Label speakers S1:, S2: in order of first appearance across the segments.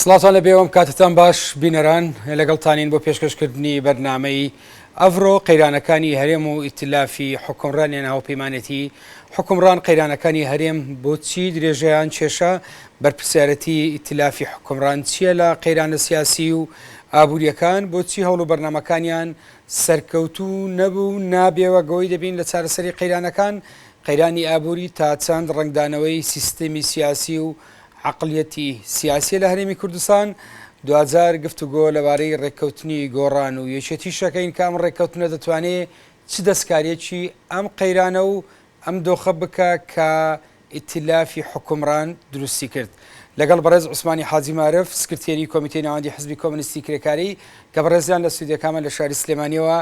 S1: سڵاوتان لە بێوەم کاتتان باش بینەران لەگەڵتانین بۆ پێشکەشکردنی بەرنامەی ئەڤرۆ قەیرانەکانی هەرێم و ئیتلافی حکومڕان یان هاوپەیمانێتی حکومڕان قەیرانەکانی هەرێم بۆچی درێژەیان کێشا بەرپرسیارەتی ئیتلافی حکومڕان چییە لە قەیرانە سیاسی و ئابووریەکان بۆچی هەوڵ و بەرنامەکانیان سەرکەوتوو نەبوو و نابێ وەک ئەوەی دەبین لە چارەسەری قەیرانەکان، قەیرانی ئابووری تا چەند ڕەنگدانەوەی سیستمی سیاسی و عەقڵیەتی سیاسیە لە هەرێمی کوردستان، دواجار گفتوگۆ لەبارەی ڕێککەوتنی گۆڕان و یەکێتیش ئەکەین کە ئەم ڕێککەوتنە دەتوانێ چ دەستکاریەکی ئەم قەیرانە و ئەم دۆخە بکا کە ئیتیلافی حوکمڕان دروستی کرد. لەگەڵ بەڕێز عوسمانی حاجی مارف، سکرتێری کۆمیتەی ناوەندی حزبی کۆمۆنیستی کرێکاری، کە بەڕێزیان لە ستودیۆکانمان لە شاری سلێمانییەوە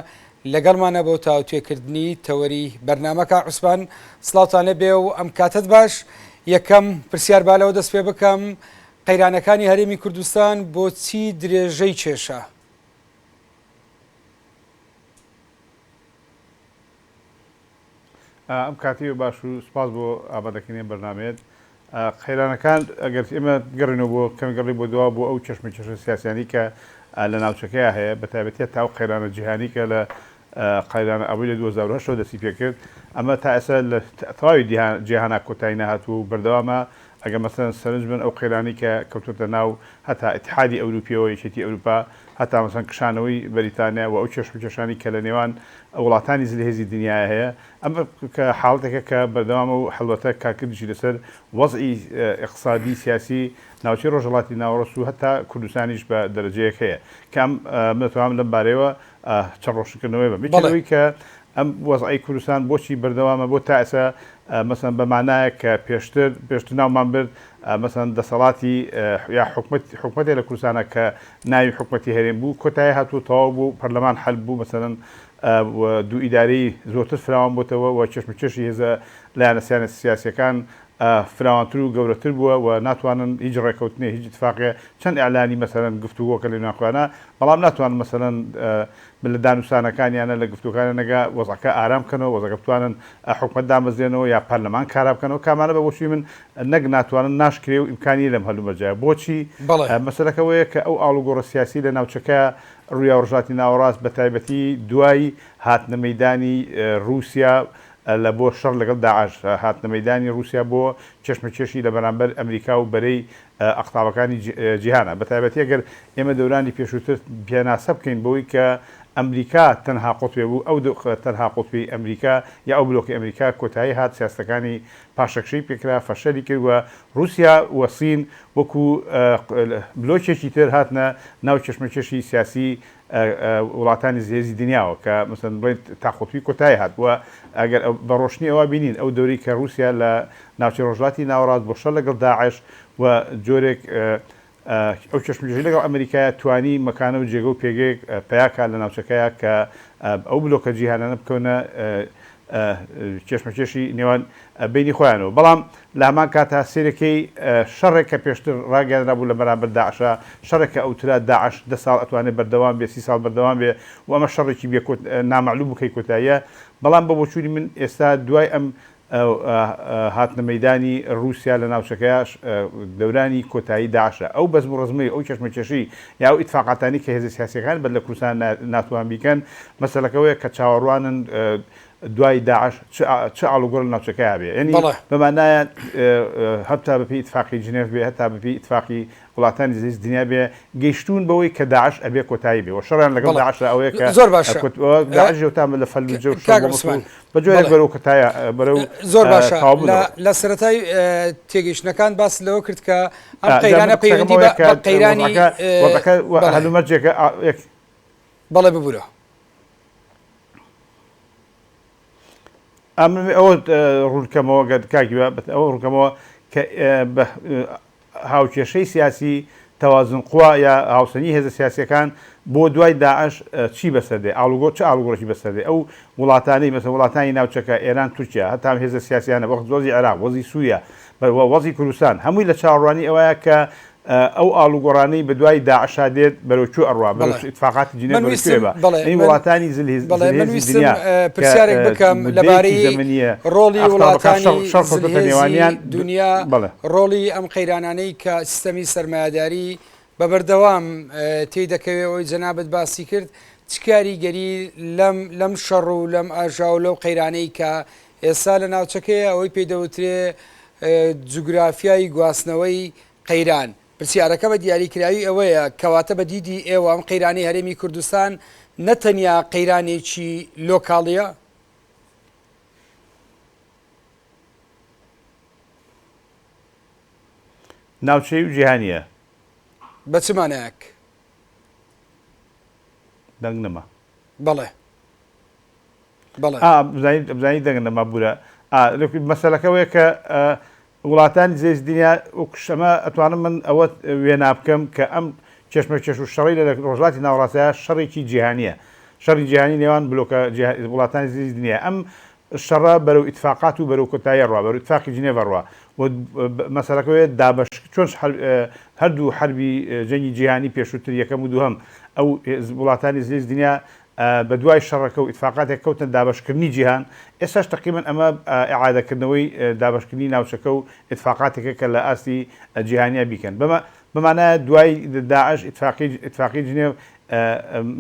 S1: لەگەڵمانە بۆ تاوتوێکردنی تەوەری بەرنامە. کاک عوسمان سڵاوتان لێبێ و ئەم کاتەت باش. یەکەم پرسیار با لەوە دەست پێ بکەم، قەیرانەکانی هەرێمی کوردستان بۆچی درێژەی کێشا؟
S2: ئەم کاتەی باش و سپاس بۆ ئامادەکردنی ئەم بەرنامەیەت. قەیرانەکان ئەگەر ئێمە گەڕینەوە بۆ کەم گەڕی بۆ دوا بۆ ئەو کێشمەکێشە سیاسیانی کە لە ناوچەکەیا هەیە بە تایبەتی تا ئەو قەیرانە جیهانی کە لە قەیرانە ئابووری لە 2008 ەوە دەستی پێکرد ئەمە تا ئێستا لە تەواوی جیهانا کۆتایی نەهاتووە و بەردەوامە ئەگەر مەسەلەن سەرنج بن ئەو قەیرانەی کە کەوتۆتە ناو هەتا ئیتحادی ئەوروپیەوە یەکێتی ئەوروپا هەتا مەسەلەن کشانەوەی بەریتانیا و ئەو کێشمەکێشانەی کە لە نێوان وڵاتانی زلهێزی دنیایا هەیە ئەمە کە حاڵەتێکە کە بەردەوامە و هەڵبەتە کارکردیشی لەسەر وەزعی ئیقتسادی سیاسی ناوچەی ڕۆژهەڵاتی ناوەڕاست و هەتا کوردستانیش بە دەرەجەیەک هەیە کە ئەم من دەتوانم لەم بارەیەوە چەند ڕۆشنکردنەوەی بەم یەکێ لەوەی کە ئەم وەزعەی کوردستان بۆچی بەردەوامە بۆ تا ئێستا مەسەن بە مانایەک کە پێشتر پێشتر ناومان برد مەسەن دەسەڵاتی یا حکومەت حکومەتێ لە کوردستانە کە ناوی حکومەتی هەرێم بوو کۆتایی هاتوو تەواو بوو پەرلەمان حەل بوو مەسەلەن دوو ئیدارەی زۆرتر فراوان بۆتەوە و کێشمەکێشی هێزە لایەنە سیاسیەکان فراوانتر و گەورەتر بووە و ناتوانن هیچ ڕێکەوتنێ هیچ ئیتفاقێ چەند ئیعلانی مەسەلەن گفتوگۆکە لە نێوان خۆیانا بەڵام ناتوانن مەسەلەن لە دانوسانەکانیانە لە گفتوگۆکانیان نەگا وەزعەکە ئارام بکەنەوە وەزعەکە بتوانن حکومەت دامەزرێنەوە یا پەرلەمان کارا بکەنەوە کامانە بە بۆچووی من نەک ناتوانن ناشکرێ و ئیمکانی نیە لەم هەلومەرجە بۆچی
S1: بەڵێ.
S2: مەسەلەکە ئەوەیە کە ئەو ئاڵوگۆڕە سیاسی لە ناوچەکە ڕوویا ڕۆژهەڵاتی ناوەڕاست بە تایبەتی دوای هاتنە مەیدانی ڕووسیا لە بۆ شەڕ لەگەڵ داعش، هاتنە مەیدانی ڕووسیا بۆ کێشمەکێشی لە بەرامبەر ئەمریکا و بەرەی ئەقتابەکانی جیهانە. بە تایبەتی ئەگەر ئێمە دەورانی پێشووتر پێناسە بکەین بەوەی کە ئەمریکا تەنها قوتبێ بوو، ئەو تەنها قوتبی ئەمریکا یا ئەو بلۆکی ئەمریکا کۆتایی هات، سیاسەتەکانی پاشەکشەی پێکرا، فەشەلی کرد و ڕووسیا و سین وەکوو بلۆکێکی تر هاتنە ناو کێشمەکێشی سیاسی وڵاتانی زلهێزی دنیاوە کە مەسەلەن بڵێین تا قوتبی کۆتایی هات و ئەگەر بە ڕۆشنی ئەوە بینین ئەو دەورەی کە ڕووسیا لە ناوچەی ڕۆژهەڵاتی ناوەڕاست بۆ شەڕ لەگەڵ داعش و جۆرێک ئەو کێشمەکێشەی لەگەڵ ئەمریکایە توانی مەکانە و جێگە و پێگەیەک پەیا کات لە ناوچەکەیا کە ئەو بلۆکە جیهانانە بکەونە کێشمەکێشی نێوان بەینی خۆیانەوە بەڵام لە هەمان کاتا سەیرەکەی شەڕێک کە پێشتر ڕاگەیەنرابوو لە بەرامبەر داعشا شەڕێک کە ئەوترا داعش دە ساڵ ئەتوانێ بەردەوام بێ سی ساڵ بەردەوام بێ و ئەمە شەڕێکی بێ کۆت نامەعلوم بوو کەی کۆتاییە بەڵام بە بۆچوونی من ئێستا دوای ئەم هاتنە مەیدانی ڕووسیا لە ناوچەکەیا دەورانی کۆتایی داعشە ئەو بەزم و ڕەزمەی ئەو کێشمەکێشەی یا ئەو ئیتفاقاتانەی کە هێزە سیاسیەکان بەر لە کوردستان ناتوان بیکەن مەسەلەکە ئەوەیە کە چاوەڕوانن دوای داعش چ ئاڵوگۆڕ لە ناوچەکەیا بێ یعنی
S1: بەڵێ.
S2: بە مانایە هەتا بە پێی ئیتفاقی جنێف بێ هەتا بە پێی ئیتفاقی وڵاتانی زلهێز دنیا بێ گەیشتوون بەوەی کە داعش ئەبێ کۆتایی بێ و شەڕیان لەگەڵ
S1: بەڵێ
S2: داعشدا ئەوەیە کە
S1: زۆر باشە
S2: کۆت داعش تا لە فەلوجە و شەڕ
S1: کاک
S2: بۆ موسڵ
S1: عوسمان
S2: بە جۆرێک
S1: بەڵێ
S2: بەرەو کۆتایە بەرەو
S1: زۆر باشە
S2: تەواوبوون
S1: لە
S2: دەڕۆ.
S1: لە سەرەتای تێگەیشتنەکان باست لەوە کرد کە ئەم
S2: جا من
S1: قەیرانە
S2: قسەکەم
S1: پەیوەندی
S2: ئەوەیە
S1: بە
S2: کە
S1: بە قەیرانی
S2: وەزعەکە وەزعەکە
S1: بەڵێ
S2: هەلومەرجێکە یەک
S1: بەڵێ ببورە.
S2: ئەمن ئەوە ڕوونکەمەوە گەر کاک هیوا ئەوە ڕوونکەمەوە کە بە هاوکێشەی سیاسی توازن قوا یا هاوسەنگی هێزە سیاسیەکان بۆ دوای داعش چی بەسەر دێ ئاڵوگۆ چ ئاڵوگۆڕێکی بەسەر دێ ئەو وڵاتانەی مەسەلەن وڵاتانی ناوچەکە ئێران تورکیا هەتا هێزە سیاسیانە وەک وەزی عێراق وەزی سووریا وەزی کوردستان هەمووی لە چاوەڕوانی ئەوەیە کە ئەو ئاڵوگۆڕانەی بەدوای داعشا دێت بەرەو کوێ ئەڕوا بەرەو
S1: بەڵێ
S2: ئیتفاقاتی جنێف
S1: من
S2: بەرەو کوێ
S1: ویستم
S2: بە
S1: بەڵێ
S2: یعنی
S1: من
S2: وڵاتانی زلهێز
S1: بەڵێ من
S2: زلهێزی
S1: ویستم
S2: دنیا کە
S1: پرسیارێک بکەم
S2: مدەیەکی
S1: لەبارەی
S2: زەمەنییە
S1: ڕۆڵی
S2: ئەقتابەکان شەڕ
S1: وڵاتانی
S2: شەڕ کەوتۆتە
S1: زلهێزی
S2: نێوانیان
S1: دنیا
S2: بەڵێ.
S1: ڕۆڵی ئەم قەیرانانەی کە سیستەمی سەرمایەداری بە بەردەوام تێی دەکەوێ ئەوەی جەنابت باسی کرد چ کاریگەری لەم لەم شەڕ و لەم ئاژاوە و لەو قەیرانەی کە ئێستا لە ناوچەکەیە ئەوەی پێی دەوترێ جوگرافیای گواستنەوەی قەیران پرسیارەکە بە دیاریکراوی ئەوەیە کەواتە بە دیدی ئێوە ئەم قەیرانەی هەرێمی کوردستان نە تەنیا قەیرانێکی لۆکاڵییە؟
S2: ناوچەیی و جیهانییە.
S1: بە چ مانایەک؟
S2: دەنگ نەما.
S1: بەڵێ. بەڵێ.
S2: ئا بزانی بزانی دەنگ نەما بورە. ئا مەسەلەکە ئەوەیە کە وڵاتانی زێز دنیا وەک شەمە ئەتوانم من ئەوە وێنا بکەم کە ئەم کێشمەکێش و شەڕی لە ڕۆژهەڵاتی ناوەڕاستە شەڕێکی جیهانییە. شەڕی جیهانی نێوان بلۆکە وڵاتانی زێز دنیا. ئەم شەڕە بەرەو ئیتفاقات و بەرەو کۆتایی ئەڕوا، بەرەو ئیتفاقی جنێڤ ئەڕوا و مەسەلەکە وەیە دابەش چۆن هەردوو حەربی جەنگی جیهانی پێشووتر یەکەم و دووهەم ئەو وڵاتانی زلهێز دنیا بە دوای شەڕەکە و ئیتفاقاتێک کەوتنە دابەشکردنی جیهان، ئێستاش تەقریبەن ئەمە ئیعادەکردنەوەی دابەشکردنی ناوچەکە و ئیتفاقاتێکە کە لە ئاستی جیهانیا بیکەن. بەمە بەمانایە دوای داعش ئیتفاقی ئیتفاقی جنێڤ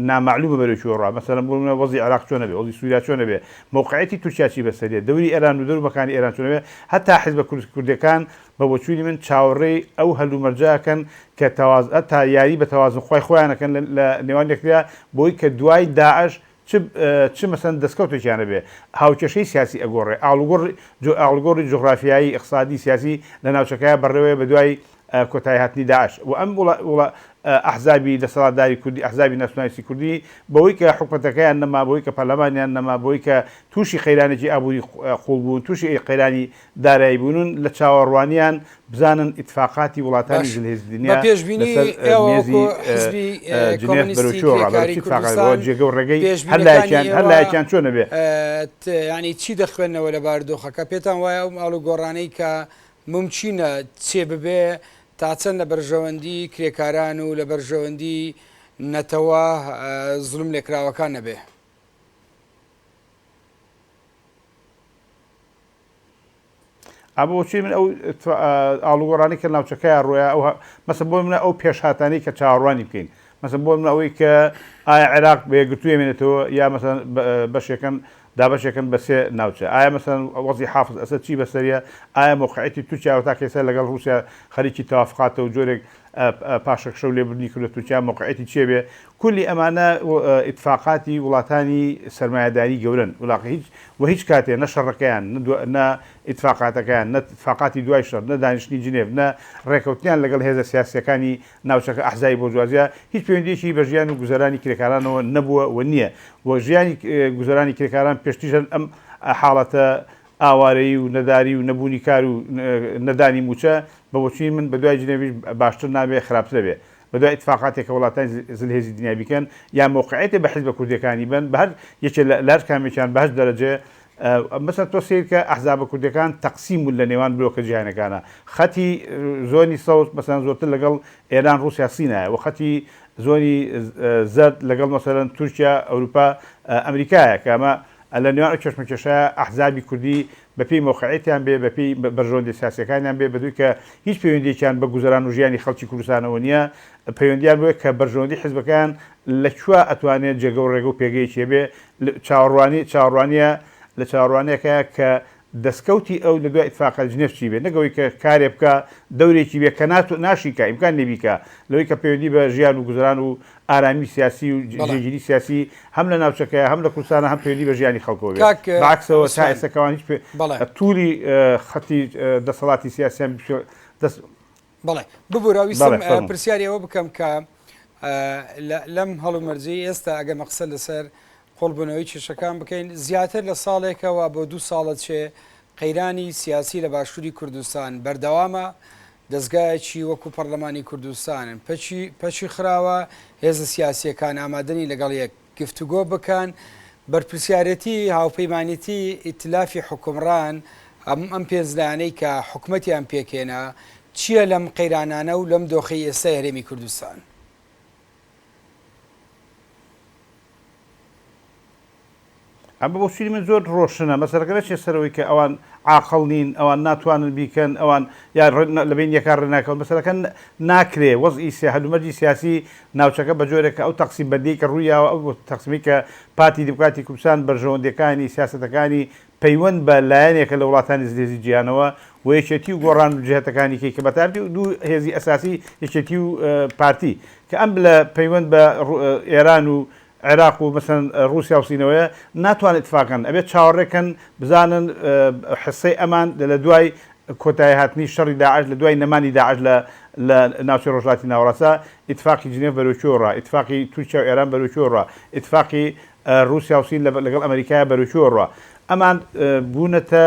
S2: نامەعلومە بەرەو کوێ ڕا، مەسەلەن بۆ نمونە وەزعی عێراق چۆن ئەبێ، وەزعی سوریا چۆن ئەبێ، مەوقعیەتی تورکیا چی بەسەر دێ، دەوری ئێران و دەور و مەکانی ئێران چۆن ئەبێ، هەتا حیزبە کوردیەکان بە بۆچوونی من چاوەڕێی ئەو هەلومەرجە ئەکەن کە تەواز هەتا یاری بە تەوازن خوای خۆیان ئەکەن لە نێوان یەکتریا بۆی کە دوای داعش چ چ مەسەلەن دەسکەوتێکیان هەبێ، هاوکێشەی سیاسی ئەگۆڕێ، ئاڵوگۆڕ ئاڵوگۆڕی جوغرافیایی، ئیقتسادی، سیاسی لە ناوچەکەیا بەڕێوەیە بە دوای کۆتایی هاتنی داعش و ئەم وڵا وڵا ئەحزابی دەسەڵاتداری کوردی، ئەحزابی ناسیونالیستی کوردی بەوەی کە حکومەتەکەیان نەما، بەوەی کە پەرلەمانیان نەما، بەوەی کە تووشی قەیرانێکی ئابووری قووڵ بوون، تووشی قەیرانی دارایی بوون لە چاوەڕوانیان بزانن ئیتفاقاتی وڵاتانی
S1: باش
S2: زلهێزی
S1: بە
S2: دنیا
S1: پێشبینی
S2: لەسەر
S1: ئێوە
S2: مێزی
S1: وەکو حزبی
S2: جنێف بەرەو
S1: کۆمۆنیستی
S2: کوێ ڕا بەرەو
S1: کرێکاری
S2: چ ئیتفاقات
S1: کوردستان
S2: بەوە جێگە و ڕێگەی هەر
S1: پێشبینەکانی
S2: لایەکیان هەر
S1: ئێوە
S2: لایەکیان چۆن ئەبێ؟
S1: یانی چی دەخوێننەوە لە بارودۆخەکە پێتان وایە ئەو ئاڵوگۆڕانەی کە مومکینە چێ ببێ تا چەند لە بەرژەوەندی کرێکاران و لە بەرژەوەندی نەتەوە زوڵم لێکراوەکان نەبێ؟
S2: ئا بۆچی من ئەو ئاڵوگۆڕانەی کە ناوچەکەیا ڕۆیا ئەو مەسە بۆ منە ئەو پێشهاتانەی کە چاوەڕوانی بکەین مەسە بۆ منە ئەوەی کە ئایا عێراق بە یەکگرتووی ئەمێنێتەوە یا مەسەن بەشێکن دابەشێکن بە سێ ناوچە ئایا مەسەن وەزی حافز ئەسەد چی بەسەریە ئایا مەوقعیەتی تورکیا تا کەسە لەگەڵ ڕووسیا خەریکی تەوافقاتە و جۆرێک پاشەکشە و لێبوردنی کردوە تورکیا مەوقعیەتی چێ بێ کولی ئەمانە ئیتفاقاتی وڵاتانی سەرمایەداری گەورەن وڵاقە هیچ و هیچ کاتێ نە شەڕەکەیان نە ئیتفاقاتەکەیان نە ئیتفاقاتی دوای شەڕ نە دانیشتنی جنێڤ نە ڕێکەوتنیان لەگەڵ هێزە سیاسیەکانی ناوچەکە ئەحزابی بۆرجوازیا هیچ پەیوەندیەکی بە ژیان و گوزەرانی کرێکارانەوە نەبووە و نییە و ژیانی گوزەرانی کرێکاران پێشتریش هەر ئەم حاڵەتە ئاوارەیی و نەداری و نەبوونی کار و نەدانی مووچە، بە بۆچوونی من بەدوای جنێڤیش باشتر نابێ خراپترە بێ. بەدوای ئیتفاقاتێک کە وڵاتانی زلهێزی دنیا بیکەن یان مەوقعیەتێ بە حیزبە کوردیەکانی بەن بە هەر یەکێ لە هەر کامێکیان بە هەر دەرەجەیە مەسەلەن تۆ سەیر کە ئەحزابە کوردیەکان تەقسیم بوون لە نێوان بلۆکە جیهانەکانا خەتی زۆنی سەوز مەسەلەن زۆرتر لەگەڵ ئێران ڕووسیا سینایە و خەتی زۆنی زەرد لەگەڵ مەسەلەن تورکیا ئەوروپا ئەمریکایە کە ئەمە لە نێوان ئەو کێشمەکێشە ئەحزابی کوردی بە پێی مەوقعیەتیان بێ، بە پێی بەرژەوەندیە سیاسیەکانیان بێ، بە دووی کە هیچ پەیوەندیەکیان بە گوزەران و ژیانی خەڵکی کوردستانەوە نیە، پەیوەندیان بۆیە کە بەرژەوەندی حزبەکەیان لە کوێ ئەتوانێ جێگە و ڕێگە و پێگەیەکی هەبێ، چاوەڕوانی چاوەڕوانیە لە چاوەڕوانیەکایە کە دەسکەوتی ئەو لە دوای ئیتفاقە جنێف چی بێ، نەک ئەوەی کە کارێ بکا دەورێکی بێ کە ناتو ناشیکا ئیمکان نیە بیکا لەوەی کە پەیوەندی بە ژیان و گوزەران و ئارامی سیاسی و
S1: بەڵێ.
S2: جێگیری سیاسی هەم لە ناوچەکەیا هەم لە کوردستانا هەم پەیوەندی بە ژیانی خەڵکەوە بێ.
S1: کاک
S2: بە عەکسەوە تا
S1: عوسمان
S2: ئێستا کەوان هیچ پێ
S1: بەڵێ.
S2: تووری خەتی دەسەڵاتی سیاسیان دەست
S1: بەڵێ ببورە
S2: بەڵێ
S1: ویستم
S2: فەرموو.
S1: پرسیاری ئەوە بکەم کە لەم هەڵومەرجەی ئێستا ئەگەر مەقسەد لەسەر قوڵبوونەوەی کێشەکان بکەین زیاتر لە ساڵێکەوە بۆ دوو ساڵە چێ قەیرانی سیاسی لە باشووری کوردستان بەردەوامە، دەزگایەکی وەکو پەڕلەمانی کوردستان پەکی پەکی خراوە، هێزە سیاسییەکان ئامادەنین لەگەڵ یەک گفتوگۆ بکەن، بەرپرسیارێتی هاوپەیمانێتی ئیتلافی حوکمڕان ئەم ئەم پێنج لایەنەی کە حکومەتیان پێکهێنا چییە لەم قەیرانانە و لەم دۆخەی ئێستای هەرێمی کوردستان؟
S2: ئەمە بۆچوونی من زۆر ڕۆشنە، مەسەلەکە نەچێت سەرەوەی کە ئەوان عاقڵ نین، ئەوان ناتوانن بیکەن، ئەوان یا لە بەین یەکا ڕێ ناکەون، مەسەلەکە ناکرێ، وەزعی هەلومەرجی سیاسی ناوچەکە بە جۆرێک کە ئەو تەقسیم بەندیەی کە ڕووی یاوە، ئەو تەقسیمەی کە پارتی دیموکراتی کوردستان بەرژەوەندیەکانی، سیاسەتەکانی پەیوەند بە لایەنێکە لە وڵاتانی زلهێزی جیهانەوە و یەکێتی و گۆڕان و جهەتەکانی کەی کە بەتایبەتی دوو هێزی ئەساسی یەکێتی و پارتی کە ئەم لە پەیوەند بە ئێران و عێراق و مەسەلەن ڕووسیا و سینەوەیە ناتوانن ئیتفاق کەن ئەبێت چاوەڕێ کەن بزانن حسەی ئەمان لە دوای کۆتایی هاتنی شەڕی داعش لە دوای نەمانی داعش لە لە ناوچەی ڕۆژهەڵاتی ناوەڕاستە ئیتفاقی جنێف بەرەو کوێ ڕا ئیتفاقی تورکیا و ئێران بەرەو کوێ ڕا ئیتفاقی ڕووسیا و سین لەگەڵ ئەمریکایە بەرەو کوێ ڕا ئەمان بوونەتە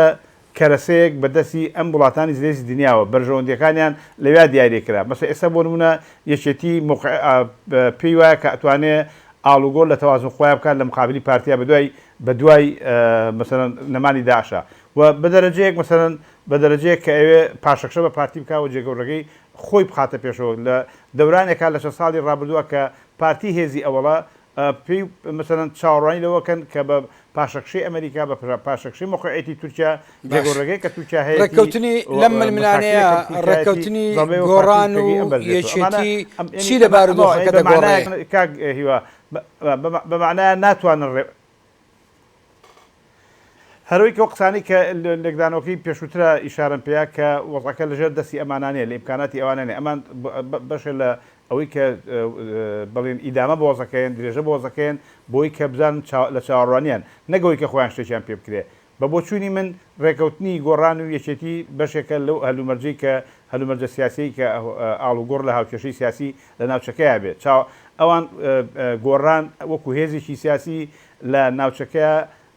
S2: کەرەسەیەک بە دەستی ئەم وڵاتانی زلێزی دنیاوە بەرژەوەندیەکانیان لەویا دیاری کرا مەسەلەن ئێستا بۆ نمونە یەکێتی موقع پێی وایە کە ئەتوانێ ئاڵوگۆر لە تەوازن خۆیا بکات لە مقابلی پارتیا بەدوای بەدوای مەسەلەن نەمانی داعشا و بە دەرەجەیەک مەسەلەن بە دەرەجەیەک کە ئەوێ پاشەکشە بە پارتی بکا و جێگەو ڕێگەی خۆی بخاتە پێشەوە لە دەورانێکا لە چەند ساڵی ڕابردووە کە پارتی هێزی ئەوەڵە پێی مەسەلەن چاوەڕوانی لەوە کەن کە بە پاشەکشەی ئەمریکا بە پاشەکشەی مەوقعیەتی تورکیا
S1: باش
S2: جێگۆڕێگەی کە تورکیا هەیەتی
S1: ڕێککەوتنی
S2: و
S1: لەم ململانێیە
S2: مشاکلێک کە تورکیایەتی
S1: ڕێککەوتنی
S2: زەڵبەی وە پارتی
S1: گۆڕان و
S2: پێگەی ئەم بەرزێتەوە ئەمانە
S1: یەکێتی
S2: ئەم
S1: چی
S2: یەنی
S1: لە
S2: ئەمە ئەمە
S1: بارودۆخەکە
S2: یەنی بە
S1: دەگۆڕێ؟
S2: مەعنایەک کاک هیوا بە مەعنایە ناتوانن ڕێ هەرەوەی کە ئەو قسانەی کە لێکدانەوەکەی پێشووترا ئیشارەم پێیا کە وەزعەکە لەژێر دەستی ئەمانا نیە، لە ئیمکاناتی ئەوانە نیە، ئەمان بەشێ لە ئەوەی کە بڵێن ئیدامە بە وەزعەکەیەن، درێژە بە وەزعەکەیەن بۆی کە بزانن لە چاوەڕوانیان، نەک ئەوەی کە خۆیان شتێکیان پێ بکرێ. بە بۆچوونی من ڕێکەوتنی گۆڕان و یەکێتی بەشێکە لەو هەلومەرجەی کە هەلومەرجە سیاسیەی کە ئاڵوگۆڕ لە هاوکێشەی سیاسی لە ناوچەکەیا بێ. چاو ئەوان گۆڕان وەکوو هێزێکی سیاسی لە ناوچەکەیا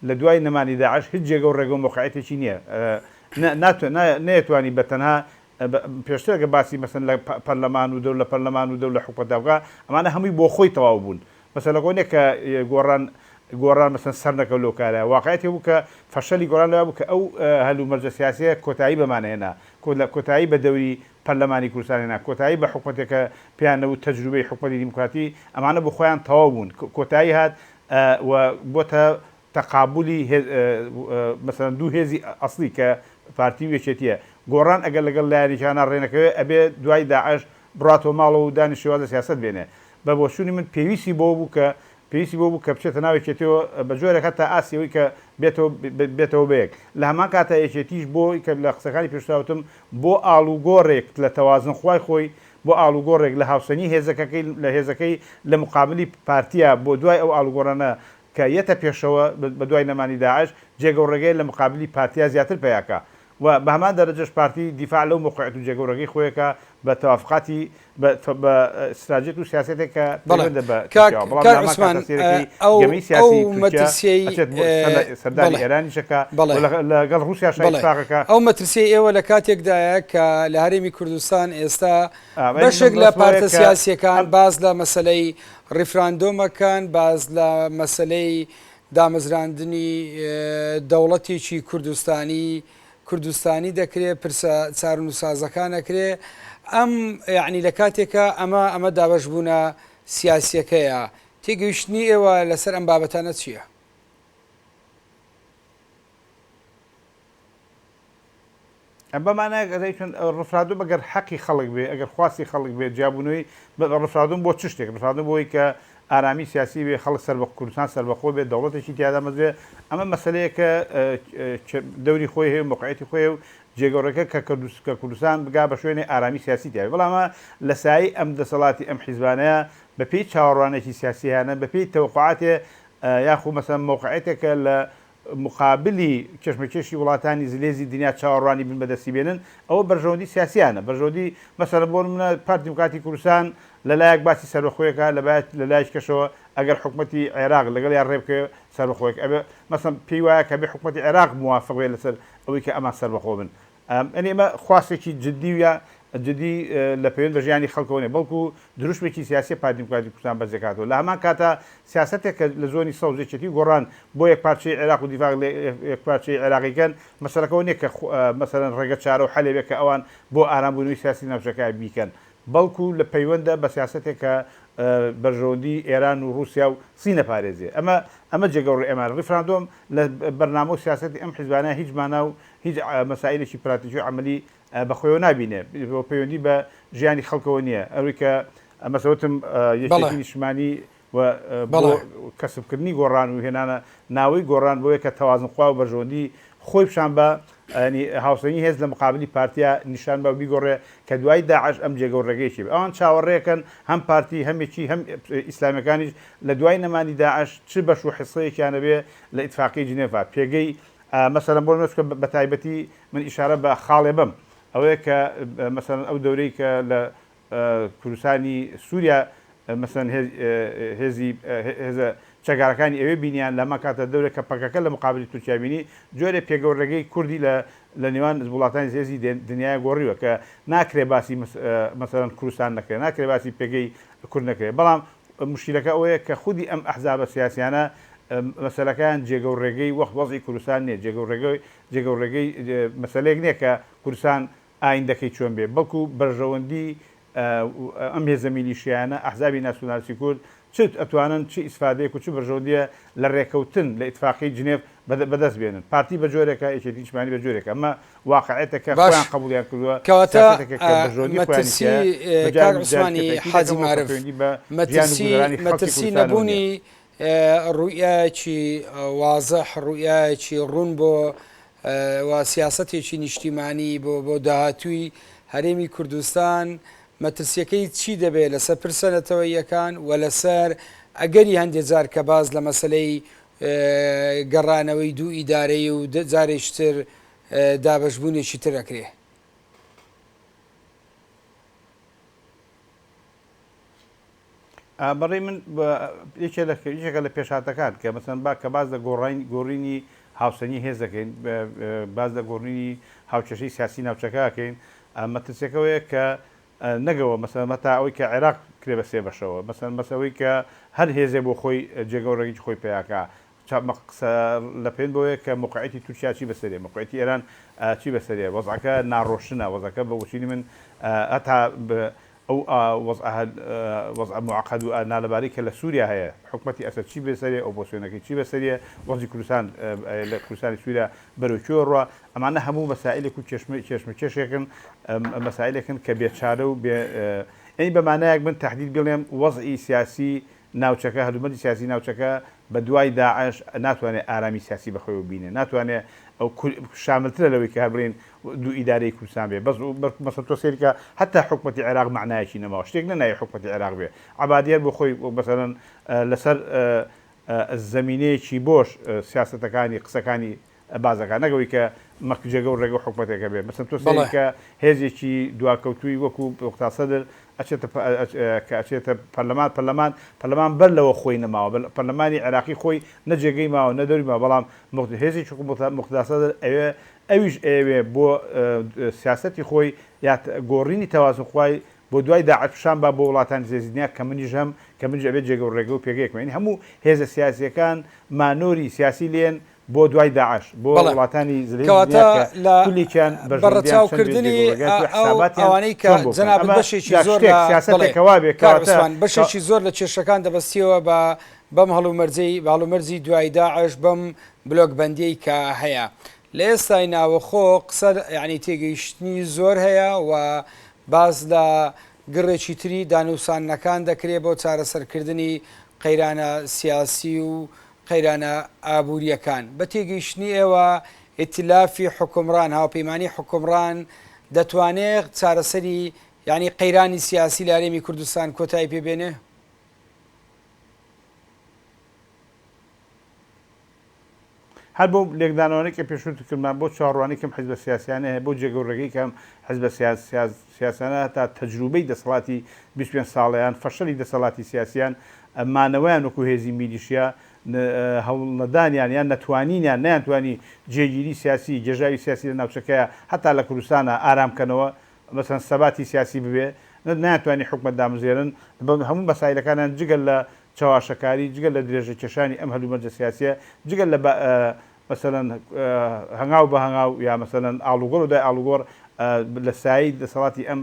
S2: لە دوای نەمانی داعش هیچ جێگە و ڕێگە و مەوقعیەتێکی نییە نەیەتوانی بە تەنها پێشتر ئەگەر باسی مەسەن لە پەرلەمان و دەور لە پەرلەمان و دەور لە حکومەتدا بکا ئەمانە هەمووی بۆ خۆی تەواو بوون مەسەلەکە نیە کە گۆڕان گۆڕان مەسەن سەر نەکەوت لەو کارە واقعیەتی بوو کە فەشەلی گۆڕان لەوە بوو کە ئەو هەلومەرجە سیاسیە کۆتایی بەمانە هێنا کۆتایی بە دەوری پەرلەمانی کوردستان هێنا کۆتایی بە حکومەتێک کە پێیان نەبوو تەجروبەی حکومەتی دیموکراتی ئەمانە بۆ خۆیان تەواو بوون کۆتایی هات و بۆتە تەقابولی مەسەلەن دوو هێزی ئەسڵی کە پارتی و یەکێتیە گۆڕان ئەگەر لەگەڵ لایەنێکیانا ڕێنەکەوێ ئەبێ دوای داعش بڕاتەوە ماڵەوە و دانی شێوازە سیاسەت بێنێ بە بۆچوونی من پێویستی بەوە بوو کە پێویستی بەوە بوو کە بچێتە ناو یەکێتیەوە بە جۆرێک هەتا ئاستی ئەوەی کە بێتەوە بێتەوە بەیەک لە هەمان کاتا یەکێتیش بۆ کە لە قسەکانی پێشووترا وتم بۆ ئاڵوگۆڕێک لە تەوازنخوای خۆی بۆ ئاڵوگۆڕێک لە هاوسەنگی هێزەکەکەی لە هێزەکەی لە مقابلی پارتیا بۆ دوای ئەو ئاڵوگۆڕانە کە یەتە پێشەوە بە دوای نەمانی داعش جێگە و ڕێگەی لە مقابلی پارتیا زیاتر پەیاکا و بە هەمان دەرەجەش پارتی دیفاع لەو مەوقعیەت و جێگە و ڕێگەی خۆیەکا بە تەوافقاتی بە بە ستراجیەت و سیاسەتێک کە
S1: بەڵێ
S2: پەیوەندە بە
S1: کاک
S2: تورکیاوە بەڵام
S1: کاک
S2: لە هەمان
S1: عوسمان
S2: کاتا سەیرەکەی
S1: ئەو
S2: گەمەی
S1: ئەو
S2: سیاسی تورکیا
S1: مەترسیەی
S2: ئەچێت بۆ سەردانی
S1: بەڵێ
S2: ئێرانیش ئەکا و
S1: بەڵێ
S2: لە لەگەڵ ڕووسیاشا
S1: بەڵێ
S2: ئیتفاق ئەکا.
S1: ئەو مەترسیەی ئێوە لە کاتێکدایە کە لە هەرێمی کوردستان ئێستا
S2: ئەمەی
S1: بەشێک لە
S2: مەبەستم ئەوەیە
S1: پارتە
S2: کە
S1: سیاسیەکان
S2: ئەم
S1: باس لە مەسەلەی ڕیفراندۆمەکەن، باس لە مەسەلەی دامەزراندنی دەوڵەتێکی کوردستانی کوردستانی دەکرێ، پرسە چارەنووسسازەکان ئەکرێ، ئەم یەعنی لە کاتێکا ئەمە ئەمە دابەشبوونە سیاسیەکەیە، تێگەیشتنی ئێوە لەسەر ئەم بابەتانە چییە؟
S2: بە مانایەک ئەزانی چۆن ڕفرادوم ئەگەر حەقی خەڵک بێ ئەگەر خواستی خەڵک بێ جیابوونەوەی ڕفرادوم بۆ چ شتێک ڕفرادوم بۆی کە ئارامی سیاسی بێ خەڵک سەر بە کوردستان سەربەخۆ بێ دەوڵەتێکی تیا دامەزرێ ئەمە مەسەلەیە کە دەوری خۆی هەیە و مەوقعیەتی خۆی و جێگەڕێکە کە کە کوردستان بگا بە شوێنێ ئارامی سیاسی تیا بێ بەڵام لە سایەی ئەم دەسەڵاتی ئەم حیزبانەیە بە پێی چاوەڕوانێکی سیاسی هەیانە بە پێی تەوەقوعاتێ یاخو مەسەلەن مەوقعیەتێکە لە مقابلی کێشمەکێشی وڵاتانی زلێزی دنیا چاوەڕوانی بن بەدەستی بێنن، ئەوە بەرژەوەندی سیاسیانە، بەرژەوەندی مەسەلەن بۆ نمونە پارتی دیموکراتی کوردستان لە لایەک باسی سەربەخۆیەکە لە لە لایەکی کەشەوە ئەگەر حکومەتی عێراق لەگەڵیان ڕێبکەوێ سەربەخۆیەک ئەبێ مەسەلەن پێی وایە کە بێ حکومەتی عێراق موافق بێ لەسەر ئەوەی کە ئەمان سەربەخۆ بن. یانی ئەمە خواستێکی جدی و یا جدی لە پەیوەند بە ژیانی خەڵکەوە نیە، بەڵکو دروشمێکی سیاسیە پارتی دیموکراتی کوردستان بەرزدەکاتەوە. لە هەمان کاتا سیاسەتێک کە لە زۆنی سەوز یەکێتی و گۆڕان بۆ یەکپارچەیی عێراق و دیفاع لە یەکپارچەیی عێراقی کەن، مەسەلەکە ئەوە نیە کە مەسەلەن ڕێگە چارە و حەلێ بێ کە ئەوان بۆ ئارامبوونەوەی سیاسی ناوچەکە بیکەن، بەڵکو لە پەیوەندە بە سیاسەتێک کە بەرژەوەندی ئێران و ڕووسیا و سین ئەپارێزێ. ئەمە ئەمە جێگە و ڕێ ڕیفراندۆم لە بەرنامە و سیاسەتی ئەم حیزبانە هیچ مانا و هیچ مەسائیلێکی پراتیکی و عەمەلی بە خۆیەوە نابینێ و پەیوەندی بە ژیانی خەڵکەوە نییە. ئەوەی کە مەسە وتم یەکێتی نیشتمانی و بۆ کەسبکردنی گۆڕان و هێنانە ناوەی گۆڕان بۆیە کە تەوازنخوا و بەرژەوەندی خۆی پیشان با، یانی هاوسەنگی هێز لە مقابلی پارتیا نیشان با و بیگۆڕێ کە دوای داعش ئەم جێگە و ڕێگەیەکی بێ. ئەوان چاوەڕێکەن هەم پارتی هەم یەکی هەم ئیسلامیەکانیش لە دوای نەمانی داعش چ بەش و حیسەیەکیان ئەبێ لە ئیتفاقیەی جنێڤا پێگەی مەسەلەن بۆ نمونە چونکە بە تایبەتی من ئیشارە بە خاڵێ بەم ئەوەیە کە مەسەلەن ئەو دەورەی کە لە کوردستانی سووریا مەسەلەن هێزی هێزە چەکدارەکانی ئەوێ بینیان لە هەمان کاتدا دەورێک کە پەکەکە لە مقابلی تورکیا بینی جۆرێ پێگە و ڕێگەی کوردی لە لە نێوان وڵاتانی زێزی دنیایا گۆڕیوە کە ناکرێ باسی مەسەلەن کوردستان نەکرێ ناکرێ باسی پێگەی کورد نەکرێ بەڵام موشکیلەکە ئەوەیە کە خودی ئەم ئەحزابە سیاسیانە مەسەلەکەیان جێگە و ڕێگەی وەخت وەزعی کوردستان نییە جێگە و ڕێگەی جێگە و ڕێگەی مەسەلەیەک نییە کە کوردستان ئایندەکەی چۆن بێ، بەڵکو بەرژەوەندی ئەم هێزە میلیشیایانە، ئەحزابی ناسیونالیستی کورد، چ ئەتوانن چ ئیسفادەیەک و چ بەرژەوەندیە لە رێکەوتن لە ئیتفاقیەی جنێف بەدەست بێنن. پارتی بە جۆرێکە، یەکێتی نیشتمانی بە جۆرێکە. ئەمە واقعیەتێکە
S1: باش
S2: خۆیان قبوڵیان کردوە،
S1: کەواتە
S2: سیاسەتێکە کە بەرژەوەندی خۆیانی
S1: مەترسی
S2: تیایە، بە
S1: کاک
S2: جار جارێکی
S1: عوسمانی
S2: تەئکید
S1: حاجی
S2: دەکەمەوە کە
S1: مارف
S2: پەیوەندی بە ژیان و
S1: مەترسی
S2: گوزەرانی خەڵکی
S1: مەترسی
S2: کوردستانەوە نیە.
S1: نەبوونی ڕوئیایەکی وازح، ڕوئیایەکی ڕوون بۆ و سیاسەتێکی نیشتیمانی بۆ بۆ داهاتووی هەرێمی کوردستان، مەترسییەکەی چی دەبێت لەسەر پرسە نەتەوەییەکان و لەسەر ئەگەری هەندێ جار کە باس لە مەسەلەی گەڕانەوەی دوو ئیدارەیی و جارێکی تر دابەشبوونێکی تر ئەکرێ؟
S2: بەڕێی من یەکێ لە یەکێکە لە پێشهاتەکان کە مەسەن با کە باس لە گۆڕین گۆڕینی هاوسەنگی هێز دەکەین باس لە گۆڕینی هاوکێشەی سیاسی ناوچەکە ئەکەین مەترسیەکەوەیە کە نەگەوە مەسەن مەتا ئەوەی کە عێراق کرێ بە سێ بەشەوە مەسەن مەسەوەی کە هەر هێزێ بۆ خۆی جێگە و ڕێگەی خۆی پیاکە قسە لە پێن بۆیە کە موقعیەتی تورکیا چی بەسەرێ موقعیەتی ئێران چی بەسەرێ وەزعەکە ناڕۆشنە وەزعەکە بە وچینی من هەتا ئەو وەزعە وەزعە موعەقەد و نالەبارەی کە لە سووریا هەیە، حکومەتی ئەسەد چی بەسەرێ، ئۆپۆسیۆنەکەی چی بەسەریە، وەزعی کوردستان لە کوردستانی سووریا بەرەو کوێ ڕوا، ئەمانە هەموو مەسائیلێک و کێشمە کێشمەکێشێکن، مەسائیلێکن کە بێ چارە و بێ یانی بە مانایەک من تەحدید بڵێم وەزعی سیاسی ناوچەکە، هەلومەرجی سیاسی ناوچەکە بە دوای داعش ناتوانێ ئارامی سیاسی بە خۆیەوە بینێ، ناتوانێ ئەو شاملترە لەوەی کە هەر بڵێین دوو ئیدارەی کوردستان بێ بەس مەسەلەن تۆ سەیری کە هەتا حکومەتی عێراق مەعنایەکی نەماوە شتێک نە ناوی حکومەتی عێراق بێ عەبادی هەر بۆ خۆی مەسەلەن لەسەر زەمینەیەکی بۆش سیاسەتەکانی قسەکانی باس دەکات نەک ئەوەی کە مەک جێگە و ڕێگە و حکومەتێکە بێ مەسەلەن تۆ سەیری کە هێزێکی دواکەوتووی وەکو موقتەدا سەدر ئەچێتە کە ئەچێتە پەرلەمان پەرلەمان پەرلەمان بەر لەوە خۆی نەماوە پەرلەمانی عێراقی خۆی نە جێگەی ماوە نە دەوری ماوە بەڵام هێزێکی وەکو موقتەدا سەدر ئەوێ ئەویش ئەیەوێ بۆ سیاسەتی خۆی یا گۆڕینی تەوازنخوای بۆ دوای داعش پیشان با بۆ وڵاتانی زێزی دنیا کە منیش هەم کە منیش ئەبێ جێگە و ڕێگە و پێگەیەکم یانی هەموو هێزە سیاسیەکان مانۆری سیاسی لێن بۆ دوای داعش بۆ
S1: بەڵێ
S2: وڵاتانی زلهێزی
S1: کەواتە
S2: دنیا کە
S1: لە
S2: کولێکیان
S1: بە
S2: بەرژەوەندیان چەند بێ
S1: ڕەچاوکردنی
S2: جێگە و ڕێگەیان
S1: ئەو
S2: حساباتیان
S1: ئەوانەی کە
S2: چۆن بۆ بکەن
S1: جەنابت
S2: ئەمە
S1: بەشێکی
S2: جا
S1: زۆر
S2: شتێک
S1: لە بەڵێ
S2: سیاسەتێکە وابێ
S1: کاک
S2: کەواتە
S1: عوسمان
S2: کە
S1: بەشێکی زۆر لە کێشەکان دەبەستیەوە بە بەم هەڵومەرجەی بە هەڵومەرجی دوای داعش بەم بلۆک بەندیەی کە هەیە لە ئێستای ناوەخۆ قسە یانی تێگەیشتنی زۆر هەیە و باس لە گڕێکی تری دانوساندنەکان دەکرێ بۆ چارەسەرکردنی قەیرانە سیاسی و قەیرانە ئابوورییەکان. بە تێگەیشتنی ئێوە ئیتلافی حوکمڕان، هاوپەیمانی حوکمڕان دەتوانێ چارەسەری یانی قەیرانی سیاسی لە هەرێمی کوردستان کۆتایی پێ بێنێ؟
S2: هەر بەو لێکدانەوانەی کە پێشووتر کردمان، بۆ چاوەڕوانی کەم حیزبە سیاسیانە هەیە، بۆ جێگە و ڕێگەی کەم حیزبە سیاسیانە هەتا تەجروبەی دەسەڵاتی 25 ساڵەیان، فەشەلی دەسەڵاتی سیاسیان، مانەوەیان وەکو هێزی میلیشیا، هەوڵنەدانیان یان نەتوانینیان، نەیانتوانی جێگیری سیاسی، گێژاوی سیاسی لە ناوچەکەیا هەتا لە کوردستانا ئارام کەنەوە، مەسەلەن سەباتی سیاسی ببێ، نەیانتوانی حکومەت دامزێنن، هەموو مەسایلەکانیان جگە لە چەواشەکاری، جگە لە درێژە کێشانی ئەم هەلومەرجە سیاسیە، جگە لە بە مەسەلەن هەنگاو بە هەنگاو یا مەسەلەن ئاڵوگۆڕ و دوای ئاڵوگۆڕ لە سایەی دەسەڵاتی ئەم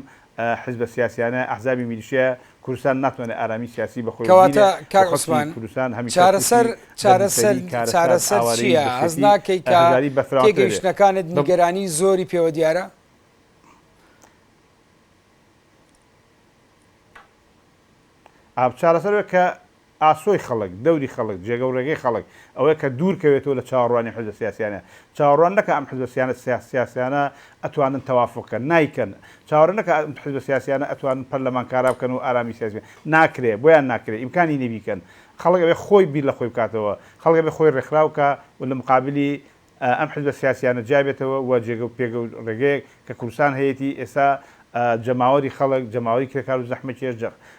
S2: حزبە سیاسیانە، ئەحزابی میلیشیایە کوردستان ناتوانێت ئارامی سیاسی بە خۆیەوە
S1: کەواتە
S2: ببینێ و
S1: کاک
S2: خەڵکی
S1: عوسمان
S2: کوردستان هەمیشە
S1: چارەسەر
S2: تووشی
S1: چارەسەر
S2: دەردسەری، کارەسات،
S1: چارەسەر
S2: ئاوارەیی،
S1: چییە؟ هەست
S2: برسێتی،
S1: ناکەی کە
S2: هەژاری بەرفراوانتر دەبێ.
S1: تێگەیشتنەکانت
S2: بە.
S1: نیگەرانی زۆری پێوە دیارە؟
S2: چارەسەر ئەوەیە کە ئاسۆی خەڵک، دەوری خەڵک، جێگە و ڕێگەی خەڵک ئەوەیە کە دوور کەوێتەوە لە چاوەڕوانی حزبە سیاسیانە. چاوەڕوان نەکا ئەم حزبە سیاسیانە ئەتوانن تەوافوق کەن، نایکەن. چاوەڕێ نەکا ئەم حزبە سیاسیانە ئەتوانن پەرلەمان کارا بکەن و ئارامی سیاسی بکەن. ناکرێ، بۆیان ناکرێ، ئیمکانی نیە بیکەن. خەڵک ئەبێ خۆی بیر لە خۆی بکاتەوە. خەڵک ئەبێ خۆی ڕێکخراو کا و لە مقابلی ئەم حزبە سیاسیانە جیا بێتەوە و جێگە و پێگە و ڕێگەیەک کە کوردستان هەیەتی ئێستا جەماوەری خەڵک، جەماوەری کرێکار و زەحمەتکێش،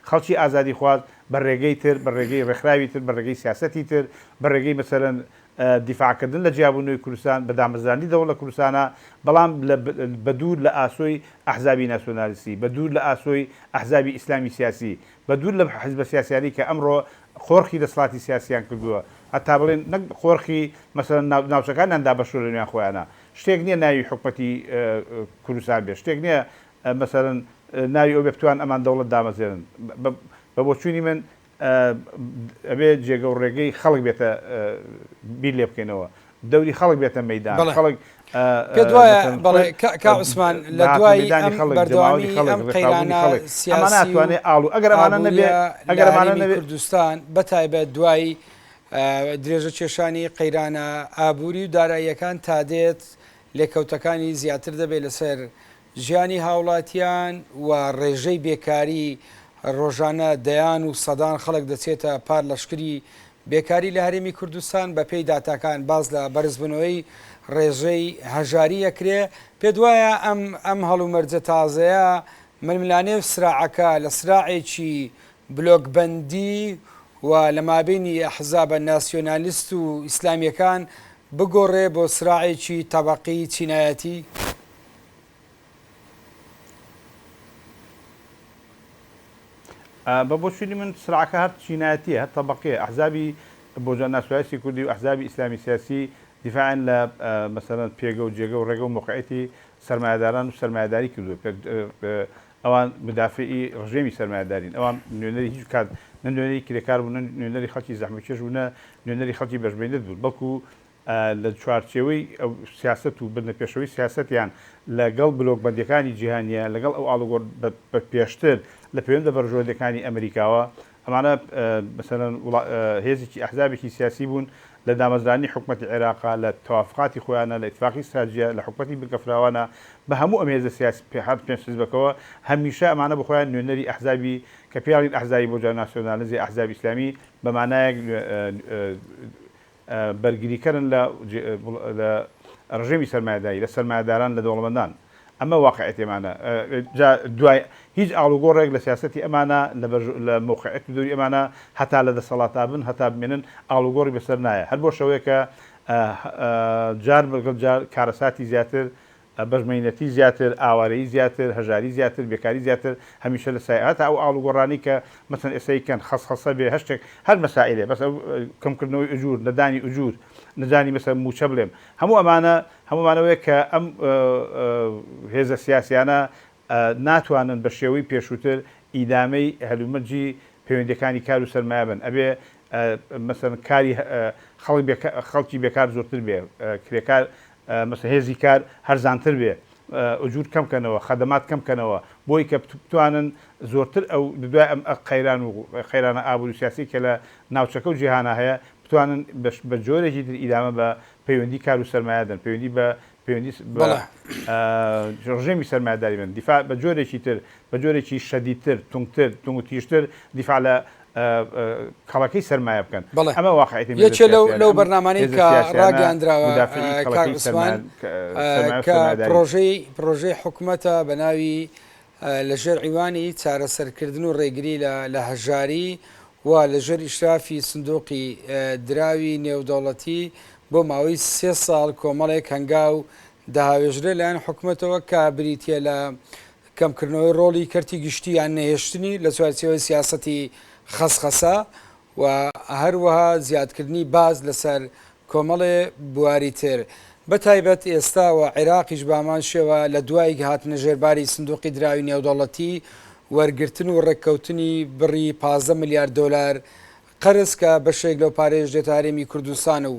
S2: خەڵکی ئازادیخواز بە ڕێگەی تر، بە ڕێگەی ڕێکخراوی تر، بە ڕێگەی سیاسەتی تر، بە ڕێگەی مەسەلەن دیفاعکردن لە جیابوونەوەی کوردستان، بە دامەزراندنی دەوڵەت لە کوردستانا، بەڵام لە بە دوور لە ئاسۆی ئەحزابی ناسیۆنالیستی، بە دوور لە ئاسۆی ئەحزابی ئیسلامی سیاسی، بە دوور لەم حزبە سیاسیانەی کە ئەمڕۆ قۆرخی دەسەڵاتی سیاسیان کردووە، هەتا بڵێن نەک قۆرخی مەسەلەن ناوچەکانیان دابەشکردووە لە نێوان خۆیانا، شتێک نییە ناوی حکومەتی کوردستان بێت، شتێک نییە مەسەلەن ناوی ئەو بێ بتوان ئەمان دەوڵەت دامەزرێنن. بە بۆچوونی من ئەبێ جێگە و ڕێگەی خەڵک بێتە بیر لێ بکەینەوە، دەوری خەڵک بێتە مەیدان،
S1: بەڵێ
S2: خەڵک
S1: پێت وایە
S2: مەسەلەن
S1: بەڵێ
S2: خۆی
S1: کا عوسمان لە
S2: بە هاتنە
S1: دوای
S2: مەیدانی
S1: ئەم
S2: خەڵک، جەماوەری
S1: بەردەوامی
S2: خەڵک،
S1: ئەم
S2: ڕێکخراوبوونی
S1: قەیرانە
S2: خەڵک، ئەمانە
S1: سیاسی و
S2: ئەتوانێ ئاڵ و ئەگەر ئەمانە نەبێ
S1: ئابووریە لە
S2: ئەگەر ئەمانە
S1: هەرێمی
S2: نەبێ.
S1: کوردستان بە تایبەت دوای درێژە کێشانی قەیرانە ئابووری و داراییەکان تا دێت لێکەوتەکانی زیاتر دەبێت لەسەر ژیانی هاوڵاتیان و ڕێژەی بێکاری ڕۆژانە دەیان و سەدان خەڵک دەچێتە پار لەشکری بێکاری لە هەرێمی کوردستان، بەپێی داتاکان باس لە بەرزبوونەوەی ڕێژەی هەژاری ئەکرێ، پێت وایە ئەم ئەم هەڵومەرجە تازەیە ململانێ و سراعەکە لە سراعێکی بلۆکبەندی و لە مابەینی ئەحزابە ناسیۆنالیست و ئیسلامیەکان بگۆڕێ بۆ سراعێکی تەبەقی چینایەتی؟
S2: بە بۆچوونی من سراعەکە هەر چینایەتییە، هەر تەبەقییە. ئەحزابی بۆرژوا ناسیۆنالیستی کوردی و ئەحزابی ئیسلامی سیاسی دیفاعیان لە مەسەلەن پێگە و جێگە و ڕێگە و مەوقعیەتی سەرمایەداران و سەرمایەداری کردووە. ئەوان مودافعی ڕژێمی سەرمایەدارین. ئەوان نوێنەری هیچ کات نە نوێنەری کرێکار بوون، نە نوێنەری خەڵکی زەحمەتکێش بوون، نە نوێنەری خەڵکی بەشمەینەت بوون، بەڵکو لە چوارچێوەی ئەو سیاسەت و بردنە پێشەوەی سیاسەتیان لە گەڵ بلۆکبەندیەکانی جیهانیە، لە گەڵ ئەو ئاڵوگۆڕ بە پێشتر لە پەیوەند بە بەرژەوەندیەکانی ئەمریکاوە، ئەمانە مەسەلەن هێزێکی ئەحزابێکی سیاسی بوون لە دامەزراندنی حکومەتی عێراقا، لە تەوافقاتی خۆیانە، لە ئیتفاقی ستراتژیە، لە حکومەتی بنکە فراوانە، بە هەموو ئەم هێزە سیاسی هەر پێنج حزبەکەوە هەمیشە ئەمانە بە خۆیان نوێنەری ئەحزابی کە پێیان ئەحزابی بۆرژوا ناسیۆنالیزم یا ئەحزابی ئیسلامی بە مانایەک بەرگریکەرن لە لە ڕژێمی سەرمایەداری، لە سەرمایەداران، لە دەوڵەمەندان. ئەمە واقعیەتی ئەمانە. جا دوای هیچ ئاڵوگۆڕێک لە سیاسەتی ئەمانە، لە بەرژ لە مەوقعیەت و دەوری ئەمانە هەتا لە دەسەڵاتا بن، هەتا بمێنن، ئاڵوگۆڕی بەسەر نایە. هەر بۆ شەوەیە کە جار بەگەڵ جار کارەساتی زیاتر بەشمەینەتی زیاتر، ئاوارەیی زیاتر، هەژاری زیاتر، بێکاری زیاتر هەمیشە لە سایە هەتا ئەو ئاڵوگۆڕانەی کە مەسەن ئێستا کەن خەسخەسە بێ هەر شتێک هەر مەسائیلێ بەس ئەو کەمکردنەوەی ئوجور نەدانی ئوجور نەدانی مەسەن مووچە بڵێم هەموو ئەمانە هەموو ئەمانەوەیە کە ئەم هێزە سیاسیانە ناتوانن بە شێوەی پێشووتر ئیدامەی هەلومەرجی پەیوەندیەکانی کار و سەرمایە بن ئەبێ مەسەن کاری خەڵک خەڵکی بێکار زۆرتر بێ کرێکار مەسەن هێزی کار هەرزانتر بێ، ئوجور کەم کەنەوە، خەدەمات کەم کەنەوە، بۆی کە بتوانن زۆرتر ئەو دوای ئەم قەیران و قەیرانە ئابووری و سیاسی کە لە ناوچەکە و جیهانا هەیە بتوانن بە جۆرێکی تر ئیدامە بە پەیوەندی کار و سەرمایە دەن، پەیوەندی بە پەیوەندی بە ڕژێمی سەرمایەداری بن، دیفاع بە جۆرێکی تر بە جۆرێکی شەدیدتر، توندتر، توند و تیژتر دیفاع لە کەڵەکەی سەرمایە بکەن.
S1: بەڵێ.
S2: ئەمە واقعیەتی ئەم هێزە
S1: یەکێ لەو
S2: سیاسیانە.
S1: لەو
S2: ئەم
S1: بەرنامانەی
S2: هێزە
S1: کە
S2: سیاسیانە
S1: ڕاگەیاندراوە
S2: مودافعی
S1: کاک
S2: کەڵەکەی
S1: عوسمان
S2: سەرمایە سەرمایە و
S1: کە
S2: سەرمایەدارین.
S1: پڕۆژەی پڕۆژەی حکومەتە بە ناوی لە ژێر عیوانی چارەسەرکردن و ڕێگری لە لە هەژاری و لە ژێر ئیشرافی سندوقی دراوی نێودەوڵەتی بۆ ماوەی سێ ساڵ کۆمەڵێک هەنگاو دەهاوێژرێ لایەن حکومەتەوە کە بریتیە لە کەمکردنەوەی ڕۆڵی کەرتی گشتی یان نەهێشتنی لە چوارچێوەی سیاسەتی خەسخەسە و هەروەها زیادکردنی باج لەسەر کۆمەڵێ بواری تر بە تایبەت ئێستا و عێراقیش بە هەمان شێوە لە دوای هاتنە ژێرباری سندوقی دراوی نێودەوڵەتی و. وەرگرتن و ڕێککەوتنی بڕی 15 ملیار دۆلار قەرز کە بەشێک لەو پارەیەش دێتە هەرێمی کوردستان و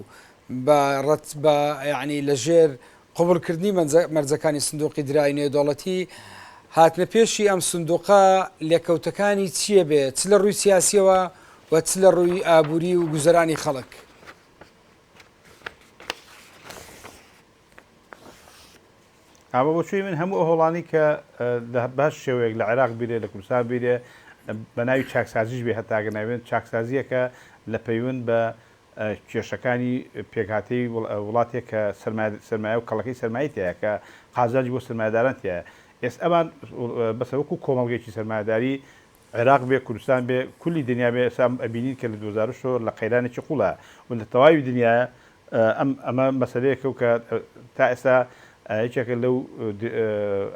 S1: بە ڕەت بە یەعنی لە ژێر قبوڵکردنی مەرجەکانی سندوقی دراوی نێودەوڵەتی، هاتنە پێشی ئەم سندوقە لێکەوتەکانی چییە بێ چ لە ڕووی سیاسیەوە و چ لە ڕووی ئابووری و گوزەرانی خەڵک؟
S2: ئا بە بۆچوونی من هەموو ئەو هەوڵانەی کە لە بە هەر شێوەیەک لە عێراق بیرێ لە کوردستان بیرێ بە ناوی چاکسازیش بێ هەتا گەر ناوێن چاکسازییەکە لە پەیوەند بە کێشەکانی پێکهاتەی وڵاتێک کە سەرمایە و کەڵەکەی سەرمایەی تیایە کە قازانجی بۆ سەرمایەداران تیایە ئێستا ئەمان بەسە وەکو کۆمەڵگەیەکی سەرمایەداری عێراق بێ کوردستان بێ کولی دنیا بێ ئێستا ئەبینین کە لە 2008 لە قەیرانێکی قوڵە و لە تەواوی دنیاە ئەم ئەمە مەسەلەیەکە و کە تا ئێستا یەکێکە لەو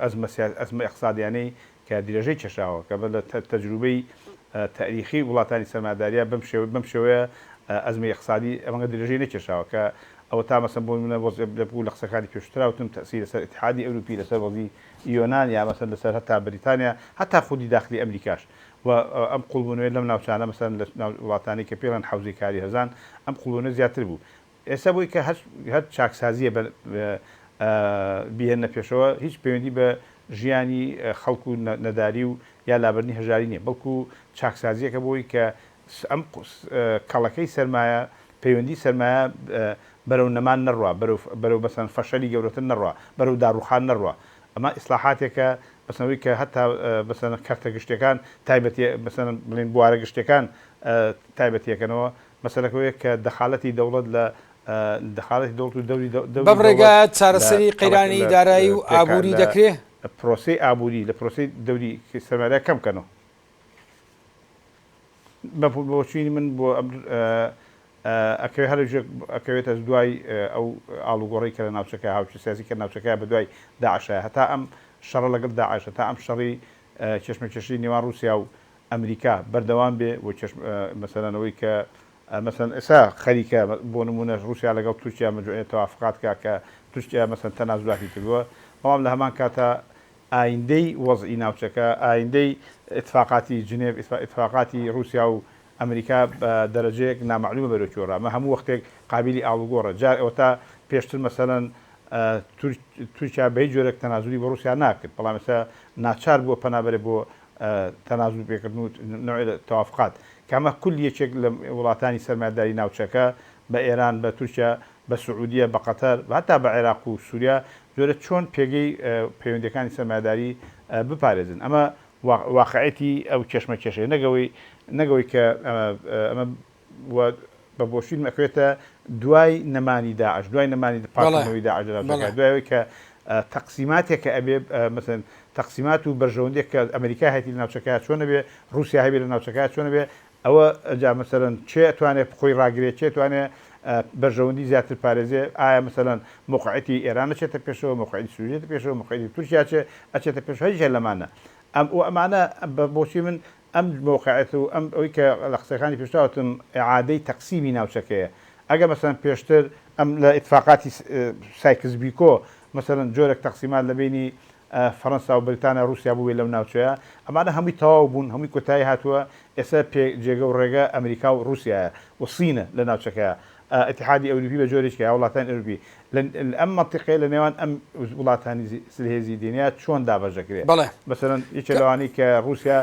S2: ئەزمە ئەزمە ئیقتسادیانەی کە درێژەی کێشاوە کە بە لە تەجروبەی تاریخی وڵاتانی سەرمایەداریە بەم شێوە بەم شێوەیە ئەزمەی ئیقتسادی ئەمەگە درێژەی نەکێشاوە کە ئەوە تا مەسەن بۆ نمونە وەزع لە بوو لە قسەکانی پێشووترا وتم تەئسیر لەسەر ئیتحادی ئەوروپی لەسەر وەزی یۆنان یا مەسەن لەسەر هەتا بریتانیا هەتا خودی داخلی ئەمریکاش و ئەم قوڵبوونەوەی لەم ناوچانە مەسەلەن لە وڵاتانی کە پێڵێن حەوزەی کاری هەرزان ئەم قوڵبوونە زیاتر بوو ئێستا بۆی کە هەر هەر چاکسازیە بە بیهێننە پێشەوە هیچ پەیوەندی بە ژیانی خەڵک و نەداری و یا لابردنی هەژاری نییە بەڵکو چاکسازیەکە بۆی کە ئەم کەڵەکەی سەرمایە پەیوەندی سەرمایە بەرەو نەمان نەڕوا بەرەو بەرەو مەسەلەن فەشەلی گەورەتر نەڕوا بەرەو داڕوخان نەڕوا ئەمە ئیسلاحاتێکە مەسەلەن ئەوەی کە هەتا مەسەلەن کەرتە گشتیەکان تایبەتی مەسەلەن بڵێین بوارە گشتیەکان تایبەتیەکەنەوە مەسەلەکە ئەوەیە کە دەخالەتی دەوڵەت لە دەخالەتی دەوڵەت و دەوری دەوری
S1: بەم
S2: دەوڵەت
S1: ڕێگایە
S2: لە
S1: چارەسەری
S2: کەڵک
S1: قەیرانی
S2: لە
S1: دارایی و
S2: پێکا
S1: ئابووری
S2: لە
S1: دەکرێ؟
S2: پرۆسەی ئابووری لە پرۆسەی دەوری سەرمایەداری کەم کەنەوە. بە بۆچوونی من بۆ ئەم ئەکەوێ هەر ئەکەوێتە دوای ئەو ئاڵوگۆڕی کە لە ناوچەکە هاوچی سیاسی کە ناوچەکە بە دوای داعشە هەتا ئەم شەڕە لەگەڵ داعش هەتا ئەم شەڕی کێشمەکێشی نێوان رووسیا و ئەمریکا بەردەوام بێ و کێش مەسەلەن ئەوەی کە مەسەلەن ئێستا خەریکە بۆ نموونە رووسیا لەگەڵ تورکیا مەجموعەیە تەوافقات کا کە تورکیا مەسەلەن تەنازولاتی کردووە بەڵام لە هەمان کاتا ئایندەی وەزعی ناوچەکە، ئایندەی ئیتفاقاتی جنێف، ئیتفاقاتی ڕووسیا و ئەمریکا بە دەرەجەیەک نامەعلومە بەرەو کوێ ڕا. ئەمە هەموو وەختێک قابیلی ئاڵوگۆڕە. جار ئەوەتا پێشتر مەسەلەن تورکیا بە هیچ جۆرێک تەنازولی بۆ ڕووسیا ناکرد، بەڵام ئێستا ناچار بووە پەنا بەرێ بۆ تەنازول پێکردن و نەوعێ لە تەوافقات. کە ئەمە کول یەکێک لە وڵاتانی سەرمایەداری ناوچەکە بە ئێران، بە تورکیا، بە سعودیە، بە قەتەر و هەتا بە عێراق و سوریا جۆرە چۆن پێگەی پەیوەندیەکانی سەرمایەداری بپارێزن ئەمە واقعێتی ئەو کێشمەکێشەیە نەک ئەوەی نەک ئەوەی کە ئەمە بە بۆچوونم ئەکەوێتە دوای نەمانی داعش دوای نەمانی پاکردنەوەی داعش لە ناوچەکە دوای ئەوەی کە تەقسیماتێک کە ئەبێ مەسەن تەقسیمات و بەرژەوەندێک کە ئەمریکا هەیەتی لە ناوچەکە چۆن ئەبێ ڕووسیا هەبێ لە ناوچەکە چۆن ئەبێ ئەوە جا مەسەلەن کێ ئەتوانێ خۆی ڕاگرێ، کێ ئەتوانێ بەرژەوەندی زیاتر پارێزێ، ئایا مەسەلەن مەوقعیەتی ئێران ئەچێتە پێشەوە، مەوقعیەتی سوریە ئەچێتە پێشەوە، مەوقعیەتی تورکیا ئەچێ ئەچێتە پێشەوە، هیچ یەک لەمانە ئەم و ئەمانە بە بۆچی من ئەم مەوقعیەت و ئەم ئەوەی کە لە قسەکانی پێشترا وتم ئیعادەی تەقسیمی ناوچەکەیە ئەگەر مەسەلەن پێشتر ئەم لە ئیتفاقاتی سایکس بیکۆ مەسەلەن جۆرێک تەقسیمات لە بەینی فەرەنسا و بەریتانیا ڕووسیا بووبێ لەو ناوچەیە، ئەمانە هەمووی تەواو بوون، هەمووی کۆتایی هاتووە، ئێستا پێ جێگە و ڕێگە ئەمریکا و ڕووسیایە و سینە لە ناوچەکەیا، ئیتیحادی ئەوروپی بە جۆرێکی یا وڵاتانی ئەوروپی لە ئەم مەنتیقەیە لە نێوان ئەم وڵاتانی زلهێزی دنیا چۆن دابەش دەکرێ؟
S1: بەڵێ.
S2: مەسەلەن یەکێ لەوانەی کە ڕووسیا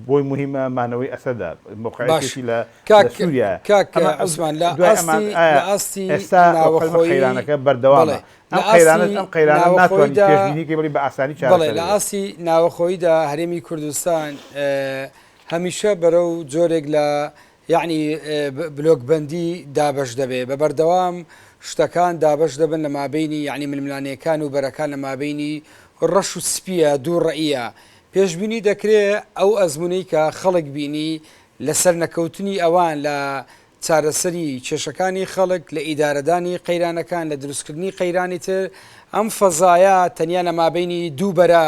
S2: بۆی موهیمە مانەوەی ئەسەدە،
S1: باش
S2: مەوقعیەتێتی لە لە
S1: کاک
S2: سووریایە،
S1: کاک
S2: ئەمە
S1: عوسمان لە
S2: دوای ئەمان
S1: ئاستی
S2: ئایا
S1: لە ئاستی
S2: ئێستا
S1: ناوەخۆیی
S2: قەیرانەکە بەردەوامە؟
S1: بەڵێ
S2: ئەم
S1: لە
S2: قەیرانە
S1: ئاستی
S2: ئەم قەیرانە ناتوانیت
S1: ناوەخۆییدا
S2: پێشبینی کەی بڵێی بە ئاسانی
S1: بەڵێ
S2: چارەسەر
S1: لە
S2: ئەبێ.
S1: ئاستی ناوەخۆییدا هەرێمی کوردستان هەمیشە بەرەو جۆرێک لە یەعنی بلۆکبەندی دابەش دەبێ بە بەردەوام شتەکان دابەش دەبن لە مابەینی یەعنی ململانێکان و بەرەکان لە مابەینی ڕەش و سپیە دوو ڕەئیە پێشبینی دەکرێ ئەو ئەزموونەی کە خەڵک بینی لە سەرنەکەوتنی ئەوان لە چارەسەری کێشەکانی خەڵک، لە ئیدارەدانی قەیرانەکان، لە دروستکردنی قەیرانی تر، ئەم فەزایە تەنیا لە مابەینی دوو بەرە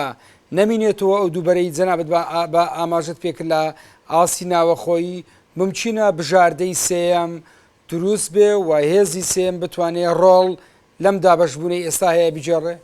S1: نەمینێتەوە، ئەو دوو بەرەی جەنابت بە ئاماژەت پێکرد لە ئاستی ناوەخۆیی، مومکینە بژاردەی سێیەم دروست بێ و هێزی سێیەم بتوانێ ڕۆڵ لەم دابەشبوونەی ئێستا هەیە بگێڕێ؟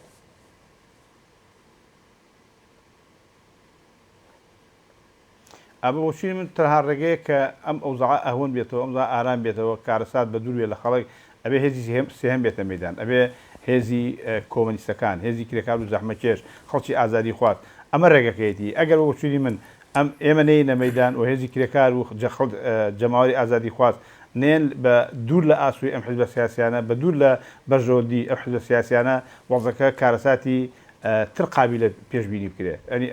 S2: بە بۆچوونی من تەنها ڕێگەیەک کە ئەم ئەوزاعە ئەهوەن بێتەوە، ئەم ئەوزاعە ئارام بێتەوە، کارەسات بە دوور بێت لە خەڵک، ئەبێ هێزی سێهەم بێتە مەیدان، ئەبێ هێزی کۆمەنیستەکان، هێزی کرێکار و زەحمەتکێش، خەڵکی ئازادیخواز، ئەمە ڕێگەکەیەتی. ئەگەر بە بۆچوونی من ئەم ئێمە نەیەینە مەیدان و هێزی کرێکار و جەماوەری ئازادیخواز نەیەن بە دوور لە ئاسۆی ئەم حیزبە سیاسیانە، بە دوور لە بەرژەوەندی ئەم حیزبە سیاسیانە، وەزعەکە کارەساتی تر قابیلە پێشبینی بکرێ. یانی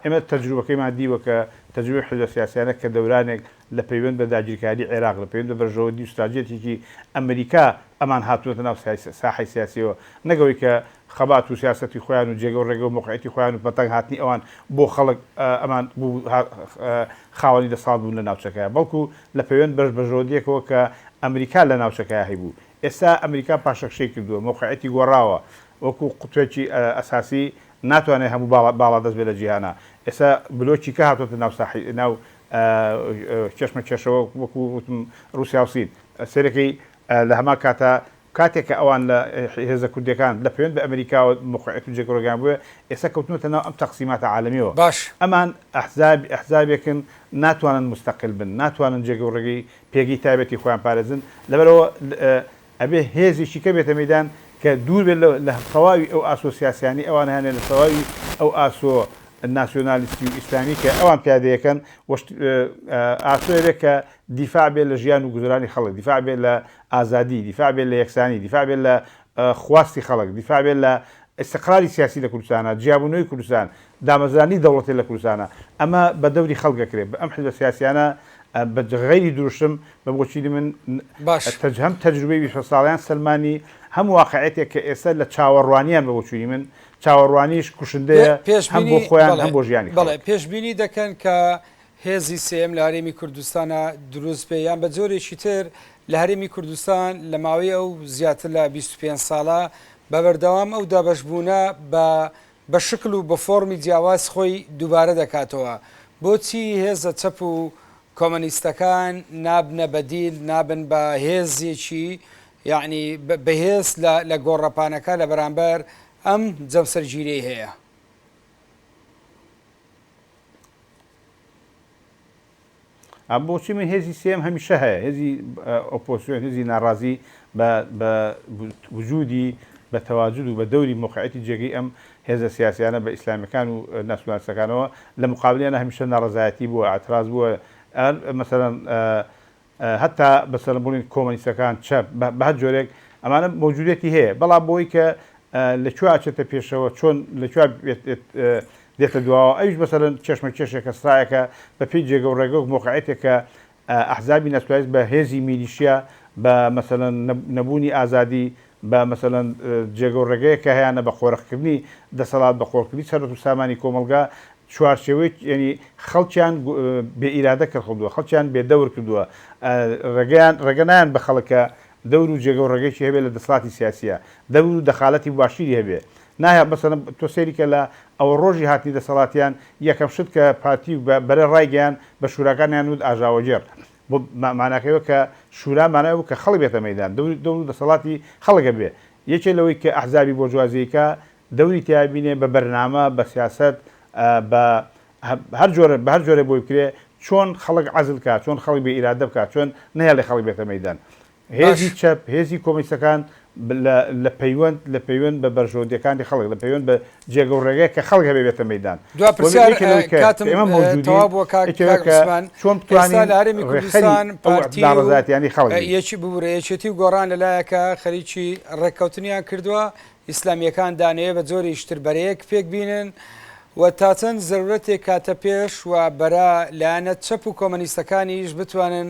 S2: ئێمە تەجروبەکەیمان دیوە کە تەجروبەی حیزبە سیاسیانە کە دەورانێک لە پەیوەند بە داگیرکاری عێراق، لە پەیوەند بە بەرژەوەندی و ستراجێتیکی ئەمریکا ئەمان هاتوونەتە ناو ساحەی سیاسیەوە، نەک ئەوەی کە خەبات و سیاسەتی خۆیان و جێگە و ڕێگە و مەوقعیەتی خۆیان و بەتەنگ هاتنی ئەوان بۆ خەڵک ئەمان خاوەنی دەسەڵات بوون لە ناوچەکەیا، بەڵکو لە پەیوەند بە بەرژەوەندیەکەوە کە ئەمریکا لە ناوچەکەیا هەیبوو. ئێستا ئەمریکا پاشەکشەی کردووە، مەوقعیەتی گۆڕاوە، وەکو قوتبێکی ئەساسی ناتوانێت هەموو باڵادەست بێت لە جیهانا. ئێستا بلۆکی کە هاتۆتە ناو ساحی ناو کێشمە کێشەوە وەکو وتم ڕوسیا و سین. سەیرەکەی لە هەمان کاتا کاتێک کە ئەوان لە هێزە کوردیەکان لە پەیوەند بە ئەمریکاوە موقعیەت و جێگەڕۆگەیان بووە ئێستا کەوتنەتە ناو ئەم تەقسیماتە عالەمیەوە.
S1: باش.
S2: ئەمان ئەحزاب ئەحزابێکن ناتوانن موستەقیل بن، ناتوانن جێگە و ڕێگەی پێگەی تایبەتی خۆیان پارێزن، لەبەرئەوە ئەبێ هێزێکی کە بێتە مەیدان کە دوور بێت لە تەواوی ئەو ئاسۆ سیاسیانەی ئەوان هەیانە، لە تەواوی ئەو ئاسۆ ناسیۆنالیستی و ئیسلامی کە ئەوان پیادەیەکەن و ئاسۆیە بێت کە دیفاع بێت لە ژیان و گوزەرانی خەڵک، دیفاع بێت لە ئازادی، دیفاع بێت لە یەکسانی، دیفاع بێت لە خواستی خەڵک، دیفاع بێت لە ئیستقراری سیاسی لە کوردستانا، جیابوونەوەی کوردستان، دامەزراندنی دەوڵەتێ لە کوردستانا. ئەمە بە دەوری خەڵک ئەکرێ. ئەم حیزبە سیاسیانە بە غەیری دروشم، بە بۆچینی من
S1: باش.
S2: هەم تەجروبەی 20 ساڵیان سەلمانی، هەم واقعیەتێک کە ئێستا لە چاوەڕوانیان بە بۆچوونی من، چاوەڕوانیش کوشندەیە هەم بۆ
S1: پێشبینی
S2: خۆیان
S1: بەڵێ
S2: هەم بۆ ژیانی
S1: بەڵێ
S2: خەڵک.
S1: پێشبینی دەکەن کە هێزی سێیەم لە هەرێمی کوردستانا دروست بێ یان بە جۆرێکی تر لە هەرێمی کوردستان لە ماوەی ئەو زیاتر لە 25 ساڵە بە بەردەوام ئەو دابەشبوونە بە بە شکل و بە فۆڕمی جیاواز خۆی دووبارە دەکاتەوە. بۆچی هێزە چەپ و کۆمەنیستەکان نابنە بەدیل، نابن بە هێزێکی یەعنی بەهێز لە لە گۆڕەپانەکە لە بەرامبەر ئەم جەمسەرگیریەی هەیە؟
S2: بۆچی من هێزی سێیەم هەمیشە هەیە، هێزی ئۆپۆزسیۆن، هێزی ناڕازی بە بە وجودی بە تەواجود و بە دەوری مەوقعیەتی جێگەی ئەم هێزە سیاسیانە بە ئیسلامیەکان و ناسیونالیستەکانەوە لە مقابلیانە هەمیشە ناڕەزایەتی بووە، ئیعتراز بووە، مەسەلەن هەتا مەسەلەن بڵێین کۆمەنیستەکان، چەپ، بە هەر جۆرێک ئەمانە مەوجودیەتی هەیە، بەڵام بۆی کە لە کوێ ئەچێتە پێشەوە، چۆن لە کوێ دێتە دواوە، ئەویش مەسەلەن کێشمەکێشێکە، سرایەکە بە پێی جێگە و ڕێگە و مەوقعیەتێکە ئەحزابی ناسیۆنالیست بە هێزی میلیشیا، بە مەسەلەن نەبوونی ئازادی، بە مەسەلەن جێگە و ڕێگەیەک کە هەیانە بە قۆرخکردنی دەسەڵات، بە قۆرخکردنی سەروەت و سامانی کۆمەڵگا، چوارچێوەی یانی خەڵکیان بێ ئیرادە کردووە، خەڵکیان بێ دەور کردووە، ڕێگەیان ڕێگە نایەن بە خەڵک کە دەور و جێگە و ڕێگەیەکی هەبێ لە دەسەڵاتی سیاسییا، دەور و دەخالەتی موباشیری هەبێ. نایە مەسەلەن تۆ سەیری کە لە ئەوە ڕۆژی هاتنی دەسەڵاتیان یەکەم شت کە پارتی و بەرە ڕایگەیاند بە شوراکانیان وت ئاژاوەگێڕ. بۆ ماناکەی ئەوە کە شورا مانای ئەوە بوو کە خەڵک بێتە مەیدان، دەور دەور و دەسەڵاتی خەڵک هەبێ. یەکێ لەوەی کە ئەحزابی بۆرجوازیی کە دەوری تیا بینێ بە بەرنامە، بە سیاسەت، بە هەر جۆرە بە هەر جۆرێ بۆی بکرێ چۆن خەڵک عەزل کا، چۆن خەڵک بێ ئیرادە بکا، چۆن نەهێڵێ خەڵک بێتە مەیدان.
S1: باش.
S2: هێزی چەپ، هێزی کۆمۆنیستەکان لە لە پەیوەند لە پەیوەند بە بەرژەوەندییەکانی خەڵک، لە پەیوەند بە جێگە و ڕێگەیەک کە خەڵک هەبێ بێتە مەیدان.
S1: دوا
S2: وە
S1: پرسیار
S2: یەکێ لەوەی کە
S1: کاتم
S2: ئێمە مەوجوودین
S1: تەواو بووە کاک
S2: یەکێ لەوەی
S1: کاک
S2: کە
S1: عوسمان
S2: چۆن
S1: ئێستا
S2: بتوانین
S1: لە هەرێمی
S2: ڕێکخەری
S1: کوردستان
S2: ئەو
S1: پارتی و
S2: ناڕەزایەتیانەی خەڵک بین.
S1: یەکی ببورە یەکێتی و گۆڕان لەلایەکە خەریکی ڕێککەوتنیان کردووە ئیسلامییەکان دانەوێ بە جۆرێکی تر بەرەیەک پێک بینن و تا چەند زەرورەتێک کاتە پێش و بەرە لایەنە چەپ و کۆمەنیستەکانیش بتوانن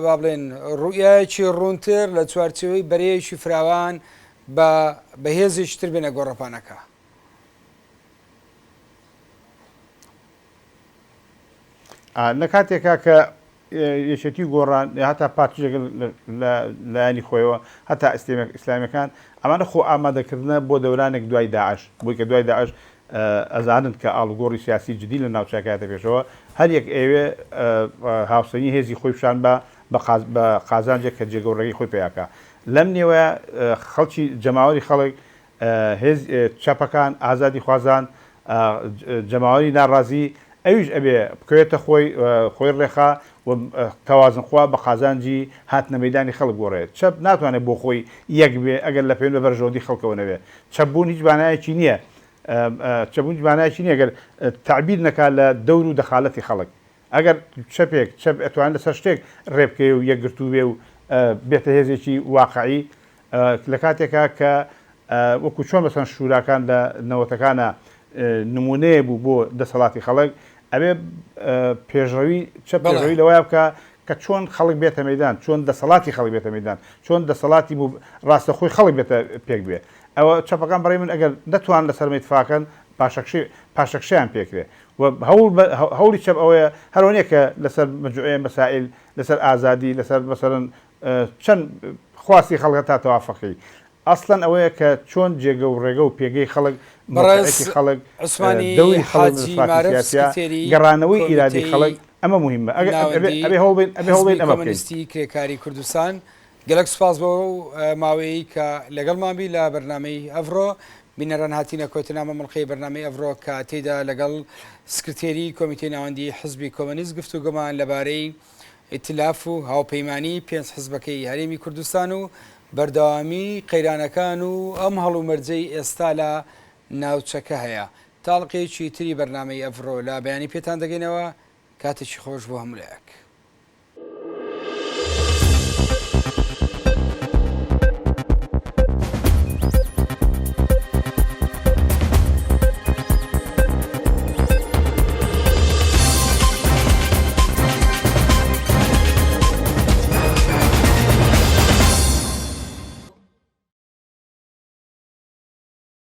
S1: با بڵێن ڕوئیایەکی ڕوونتر لە چوارچێوەی بەرەیەکی فراوان بە بەهێزێکی تر بێنە گۆڕەپانەکە.
S2: لە کاتێکا کە یەکێتی و گۆڕان هەتا پارتیش لەگەڵ لە لایەنی خۆیەوە هەتا ئیسلامیەکان ئەمانە خۆ ئامادەکردنە بۆ دەورانێک دوای داعش بۆی کە دوای داعش ئەزانن کە ئاڵوگۆڕی سیاسی جدی لە ناوچەکە هاتە پێشەوە هەر یەک ئەیەوێ هاوسەنگی هێزی خۆی پیشان با بە قازانجێک کە جێگە و ڕێگەی خۆی پێیاکا لەم نێوەیە خەڵکی جەماوەری خەڵک هێز چەپەکان ئازادیخوازان جەماوەری ناڕازی. ئەویش ئەبێ بکەوێتە خۆی خۆی ڕێخا و تەوازن خوا بە قازانجی هاتنە مەیدانی خەڵک گۆڕێ. چەپ ناتوانێ بۆ خۆی یەک بێ ئەگەر لە پەیوەند بە بەرژەوەندی خەڵکەوە نەبێ. چەپ بوون هیچ مانایەکی نییە چەپ بوون هیچ مانایەکی نییە گەر تەعبیر نەکا لە دەور و دەخالەتی خەڵک. ئەگەر چەپێک چەپ ئەتوانێ لەسەر شتێک ڕێ بکەوێ و یەکگرتوو بێ و بێتە هێزێکی واقعی لە کاتێکا کە وەکو چۆن مەسەن شوراکان لە نەوەتەکانا نمونەیە بوو بۆ دەسەڵاتی خەڵک ئەبێ پێشڕەوی چەپ
S1: بەڵێ.
S2: پێشڕەوی لەوەیا بکا کە چۆن خەڵک بێتە مەیدان چۆن دەسەڵاتی خەڵک بێتە مەیدان چۆن دەسەڵاتی ڕاستەخۆی خەڵک بێتە پێک بێ ئەوە چەپەکان بەڕێی من ئەگەر نەتوان لەسەر مەیتفاکەن پاشەکشەی پاشەکشەیان پێکرێ و هەوڵ هەوڵی چەپ ئەوەیە هەرەوە نیە کە لەسەر مەجوعێ مەسائیل لەسەر ئازادی لەسەر مەسەلەن چەند خواستی خەڵک هەتا تەوافەقی ئەسڵەن ئەوەیە کە چۆن جێگە و ڕێگە و پێگەی خەڵک
S1: بەڕێز
S2: مەوقعیەتی خەڵک
S1: عوسمانی
S2: دەوری خەڵک لە
S1: حاجی
S2: دەسەڵاتی
S1: مارف
S2: سیاسیا
S1: سکرتێری
S2: گەڕانەوەی ئیرادەی
S1: کۆمیتەی
S2: خەڵک ئەمە موهیمە ئەگەر ئەبێ
S1: ناوەندی
S2: ئەبێ هەوڵ بەین ئەبێ هەوڵ
S1: حزبی
S2: بەین ئەمە بکەین.
S1: کۆمۆنیستی کرێکاری کوردستان گەلەک سوپاس بۆ ئەو ماوەیەی کە لەگەڵمان بی لە بەرنامەی ئەڤڕۆ. بینەران هاتینە کۆتنامە مڵقەی بەرنامەی ئەڤڕۆ کە تێیدا لەگەڵ سکرتێری کۆمیتەی ناوەندی حزبی کۆمۆنیست گفتوگۆمان لەبارەی ئیتلاف و هاوپەیمانی پێنج حزبەکەی هەرێمی کوردستان و بەردەوامی قەیرانەکان و ئەم هەڵومەرجەی ئێستا لە ناوچەکە هەیە. تا ئەڵقەیەکی تری بەرنامەی ئەڤڕۆ لە بەیانی پێتان دەگەینەوە. کاتێکی خۆش بۆ هەموو لایەک.